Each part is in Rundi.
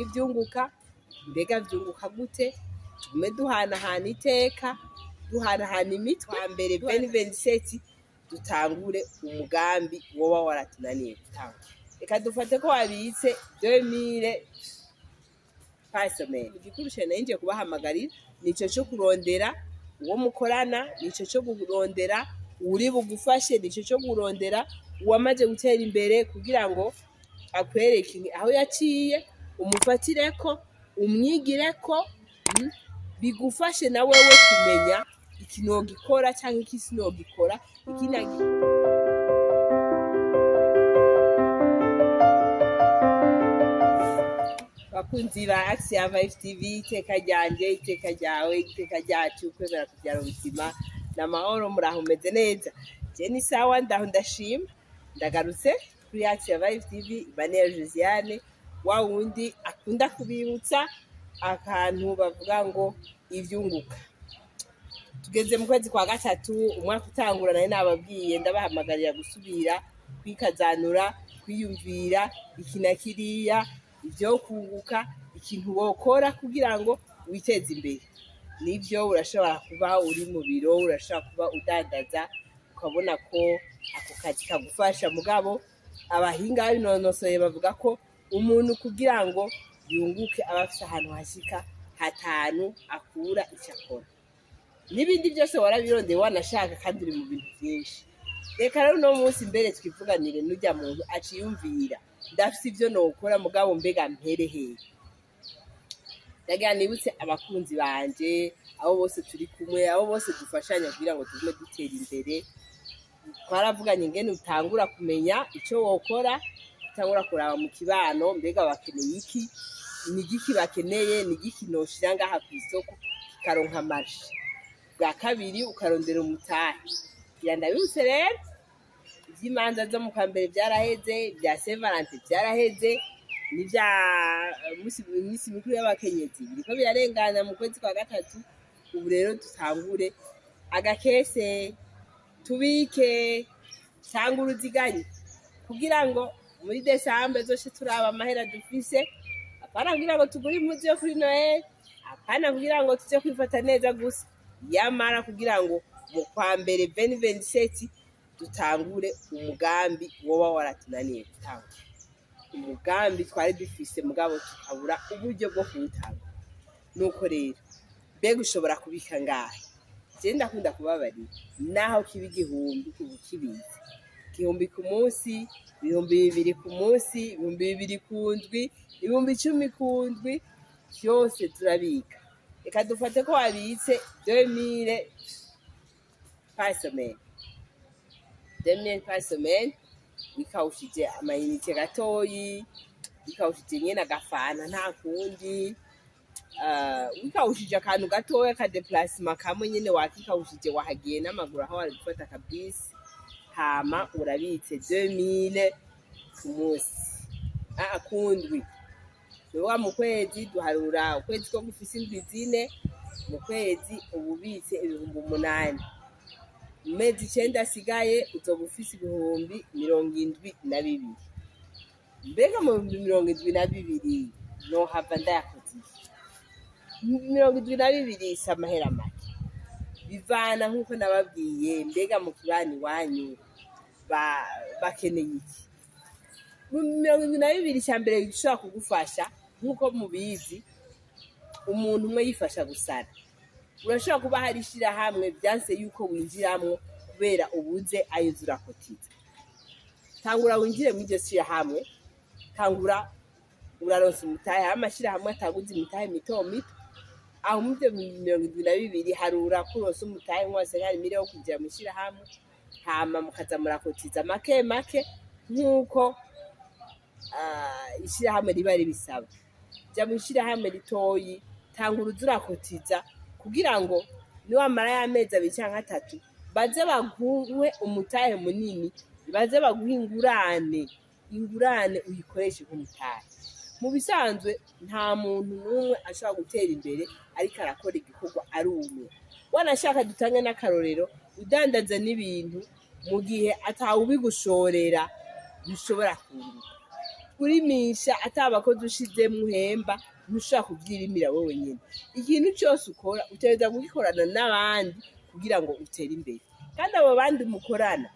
Ivyunguka mbega vyunguka gute? Tugume duhanahana iteka, duhanahana imitwe. Mbere 2027 dutangure umugambi woba waratunaniye gutangura. Reka dufate ko wabitse 2000 par semaine. Igikuru cane nari nje kubahamagarira nico co kurondera uwo mukorana, nico co kurondera uwuri bugufashe, nico co kurondera uwamaze gutera imbere kugira ngo akwereke aho yaciye, umufatireko, umwigireko, bigufashe na wewe kumenya iki nogikora canke iki sinogikora, iki na. Bakunzi ba Action Vibe TV, iteka ryanje, iteka ryawe, iteka ryacu, kwemera kubyara ubuzima n'amahoro. Muraho, meze neza? Je ni sawa, ndaho ndashima. Ndagarutse kuri Action Vibe TV, Ibanera Josiane, wa wundi akunda kubibutsa akantu bavuga ngo ivyunguka. Tugeze mu kwezi kwa gatatu, umwaka utangura nari nababwiye, ndabahamagarira gusubira kwikazanura, kwiyumvira iki na kiriya, ivyo kunguka, ikintu wokora kugira ngo witeze imbere. Nivyo, urashobora kuba uri mu biro, urashobora kuba udandaza, ukabona ko ako kazi kagufasha. Mugabo abahinga babinonosoye bavuga ko umuntu kugira ngo yunguke aba afise ahantu hashika hatanu akura ico akora. N'ibindi byose warabirondeye, wanashaka, kandi uri mu bintu byinshi. Reka rero uno munsi mbere twivuganire n'urya muntu aciyumvira: ndafise ivyo nokora, mugabo mbega mpere hehe? Ndagira nibutse abakunzi banje, abo bose turi kumwe, abo bose dufashanya kugira ngo tugume dutera imbere. Twaravuganye ingene utangura kumenya ico wokora. Utangura kuraba mu kibano: mbega bakeneye iki? Ni igiki bakeneye? Ni igiki noshira ngaha kw'isoko kikaronka marché? Bwa kabiri, ukarondera umutahe. Ngira ndabibutse rero, ivy'imanza zo mu kwa mbere vyaraheze, ibya Saint Valentin vyaraheze, n'ivya imisi mikuru y'abakenyezi biriko birarengana mu kwezi kwa gatatu. Ubu rero dutangure agakese, tubike cyangwa uruziganye, kugira ngo muri décembre zose turaba amahera dufise. Apana kugira ngo tugure impuzu yo kuri Noël, apana kugira ngo tuje kwifata neza gusa, yamara kugira ngo mu kwa mbere 2027 dutangure umugambi woba waratunaniye gutangura, umugambi twari dufise mugabo tukabura uburyo bwo kuwutanga. Nuko rero, mbega ushobora kubika ngahe? Je ndakunda kubabarira, naho kiba 1000, ubu kibizi 1000 ku munsi, 2000 ku munsi, 2000 ku ndwi, 10.000 ku ndwi, vyose turabika. Reka dufate ko wabitse 2000 par semaine. 2000 par semaine, wikawushije ama unités gatoyi, wikawushije nyene agafanta, nta kundi, wikawushije akantu gatoya ka déplacement kamwe nyene, wakikawushije, wahagiye n'amaguru aho wari gufata akabisi, hama urabitse 2000 ku munsi, ku ndwi. Nukuvuga mu kwezi, duharura ukwezi ko gufise indwi 4, mu kwezi uba ubitse 8000. Mu mezi 9 asigaye uzoba ufise 72.000. Mbega mu 72.000 nohava ndayakoze iki? 72 si amahera make. Bivana nk'uko nababwiye, mbega mu kibano iwanyu bakeneye iki? Mu 72, icya mbere gishobora kugufasha, nk'uko mubizi, umuntu umwe yifasha gusara. Urashobora kuba hari ishirahamwe vyanse yuko winjiramwo kubera ubuze ayo uza urakotiza. Tangura winjire muri iryo shirahamwe, tangura uraronsa umutahe. Hari amashirahamwe ataguza imitahe mito mito. Aho muri ivyo 72, harura ko uronse umutahe nk'uwa 50 mille wo kwinjira mw'ishirahamwe, hama mukaza murakotiza make make nk'uko ishirahamwe riba ribisaba. Ja mw'ishirahamwe ritoyi, tangura uze urakotiza kugira ngo niwamara y'amezi 2 canke 3 baze baguhe umutahe munini, baze baguhe ingurane. Ingurane uyikoreshe nk'umutahe. Mu bisanzwe nta muntu n'umwe ashobora gutera imbere ariko arakora igikorwa ari umwe. Wanashaka dutange n'akarorero, udandaza n'ibintu, mu gihe atawubigushorera ntushobora kunguka. Urimisha ata bakozi ushizemwo uhemba, ntushobora kuvyirimira wewe nyene. Ikintu cose ukora utegerezwa kugikorana n'abandi kugira ngo utere imbere. Kandi abo bandi mukorana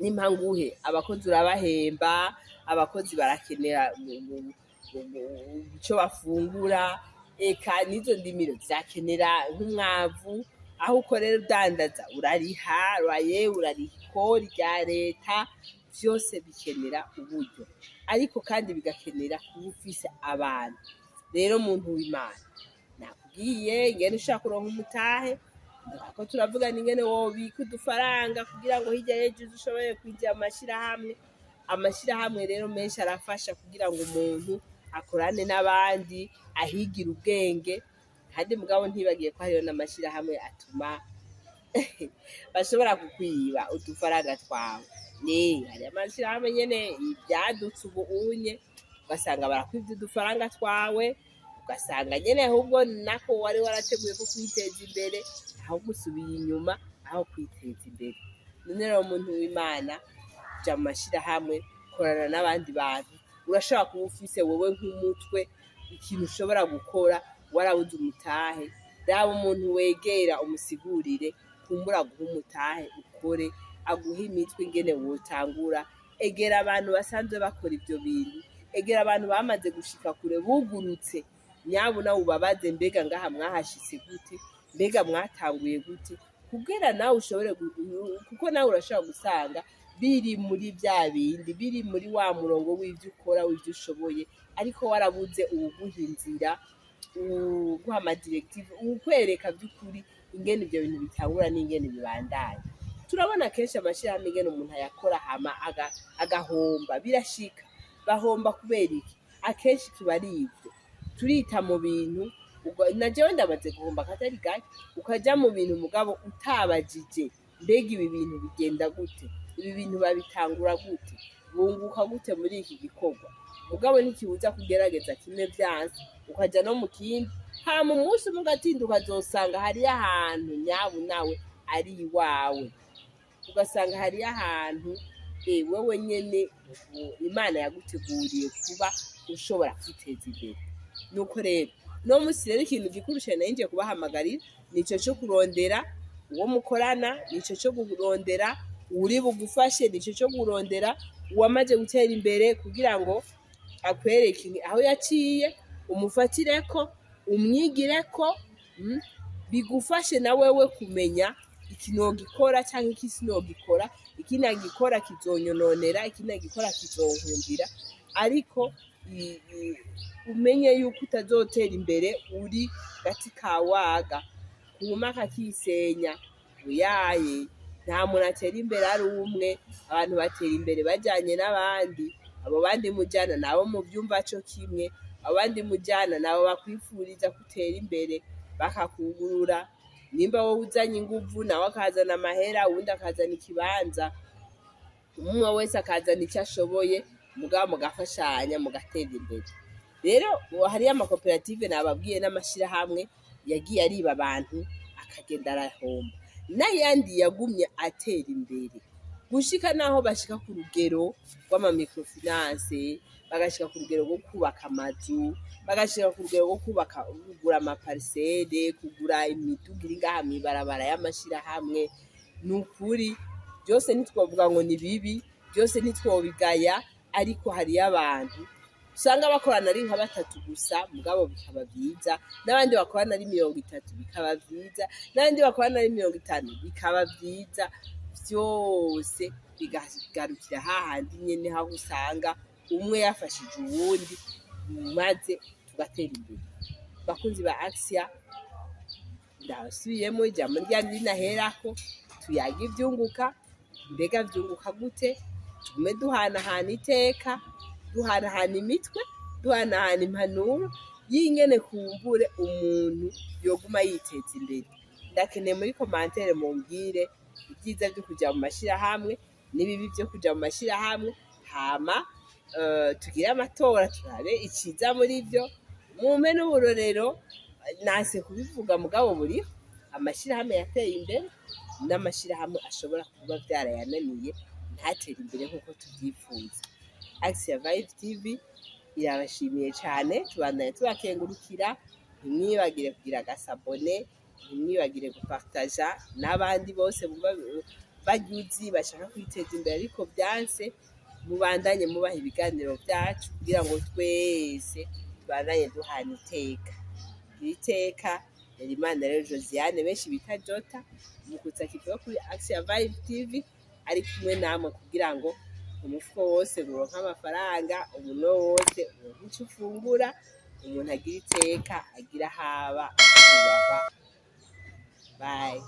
nimpanguhe, abakozi urabahemba, abakozi barakenera ico bafungura, eka n'izo ndimiro zirakenera nk'umwavu. Aho ukorera udandaza urariha loyer, urariha ikori rya leta, vyose bikenera uburyo, ariko kandi bigakenera kuba ufise abantu. Rero muntu w'Imana, nakubwiye ingene ushobora kuronka umutahe, ko turavugana ingene wobika udufaranga kugira ngo hirya y'ejo uze ushobore kwinjira mu mashirahamwe. Amashirahamwe rero menshi arafasha kugira ngo umuntu akorane n'abandi, ahigire ubwenge. Kandi mugabo ntibagiye ko hariho n'amashirahamwe atuma bashobora kukwiba udufaranga twawe. Ni hari amashirahamwe nyene ivyadutse ubu unye, ugasanga barakwivye udufaranga twawe, ugasanga nyene ahubwo nako wari warateguye ko kwiteza imbere, ahubwo usubiye inyuma aho kwiteza imbere. None rero muntu w'Imana, ja mu mashirahamwe, korana n'abandi bantu. Urashobora kuba ufise wewe nk'umutwe ikintu ushobora gukora, warabuze umutahe. Raba umuntu wegera umusigurire, kumbura aguhe umutahe ukore, aguhe imitwe ingene wotangura. Egera abantu basanzwe bakora ivyo bintu, egera abantu bamaze gushika kure bugurutse, nyabuna ubabaze: mbega ngaha mwahashitse gute? Mbega mwatanguye gute? Kugira nawe ushobore, kuko nawe urashobora gusanga biri muri vya bindi, biri muri wa murongo w'ivyo ukora, w'ivyo ushoboye, ariko warabuze uwuguha inzira, uwuguha ama directives, uwukwereka vy'ukuri ingene ivyo bintu bitangura n'ingene bibandanya. Turabona kenshi amashirahamwe ingene umuntu ayakora hama agahomba. Birashika bahomba kubera iki? Akenshi kiba ari ivyo turita mu bintu. Na jewe ndamaze guhomba akatari gake. Ukaja mu bintu mugabo utabajije: mbega ibi bintu bigenda gute? Ibi bintu babitangura gute? Bunguka gute muri iki gikorwa? Mugabo ntikibuza kugerageza kimwe, vyanse ukaja no mu kindi, hama umunsi umwe ugatinda ukazosanga hariyo ahantu nyabu nawe ari iwawe, ugasanga hariyo ahantu wewe nyene Imana yaguteguriye kuba ushobora kwiteza imbere. Nuko rero no musi rero ikintu gikuru cane nari nje kubahamagarira nico co kurondera uwo mukorana, nico co kurondera uwuri bugufashe, nico co kurondera uwamaze gutera imbere kugira ngo akwereke aho yaciye, umufatireko, umwigireko, bigufashe na wewe kumenya iki nogikora canke iki sinogikora, iki nagikora kizonyononera, iki nagikora kizonkumbira. Ariko umenye yuko utazotera imbere uri gati ka waga kuma kakisenya uyaye. Nta muntu atera imbere ari umwe, abantu batera imbere bajanye n'abandi. Abo bandi mujana nabo muvyumva co kimwe, abo bandi mujana nabo bakwifuriza gutera imbere, bakakugurura. Nimba wowe uzanye inguvu, nawe akazana amahera, uwundi akazana ikibanza, umwe wese akazana ico ashoboye, mugabo mugafashanya mugatera imbere. Rero hariyo amakoperative nababwiye n'amashirahamwe yagiye ariba abantu akagenda arahomba, n'ayandi yagumye atera imbere gushika naho bashika ku rugero rw'ama microfinance, bagashika ku rugero rwo kubaka amazu, bagashika ku rugero rwo kubaka, kugura ama parcelles, kugura imiduga iri ngaha mw'ibarabara y'amashirahamwe. Ni ukuri byose ntitwovuga ngo ni bibi, byose ntitwobigaya, ariko hariyo abantu usanga bakorana ari nka batatu gusa mugabo bikaba vyiza, n'abandi bakorana ari 30 bikaba vyiza, n'abandi bakorana ari 50 bikaba vyiza. Vyose bigagarukira hahandi nyene, aho usanga umwe yafashije uwundi, maze tugatera imbere. Bakunzi ba Axia, ndasubiyemo ijambo ryandi rinaherako: tuyaga ivyunguka. Mbega vyunguka gute? Tugume duhanahana iteka, duhanahana imitwe, duhanahana impanuro y'ingene kumbure umuntu yoguma yiteza imbere. Ndakeneye muri commentaire mumbwire ibyiza vyo kuja mu mashirahamwe n'ibibi vyo kuja mu mashirahamwe, hama tugire amatora turabe iciza muri vyo. Mumpe n'uburorero. Nase kubivuga mugabo buriho amashirahamwe yateye imbere n'amashirahamwe ashobora kuba vyarayananiye ntatere imbere nk'uko tuvyifuza. Axia Vibe TV irabashimiye cyane, tubandanye tubakengurukira. Ntimwibagire kugira aga s'abonner, ntimwibagire gupartaja n'abandi bose bumva baryuzi bashaka kwiteza imbere ariko byanse. Mubandanye mubaha ibiganiro byacu kugira ngo twese tubandanye duhana iteka. Iri teka yari Imana rero Josiane, benshi bita Jota Mukutsa, kivuga kuri Axia Vibe TV, ari kumwe namwe kugira ngo umufuko wose uronke amafaranga, umunwe wose uronke ico ufungura, umuntu agira iteka, agira haba akubahwa. Bye.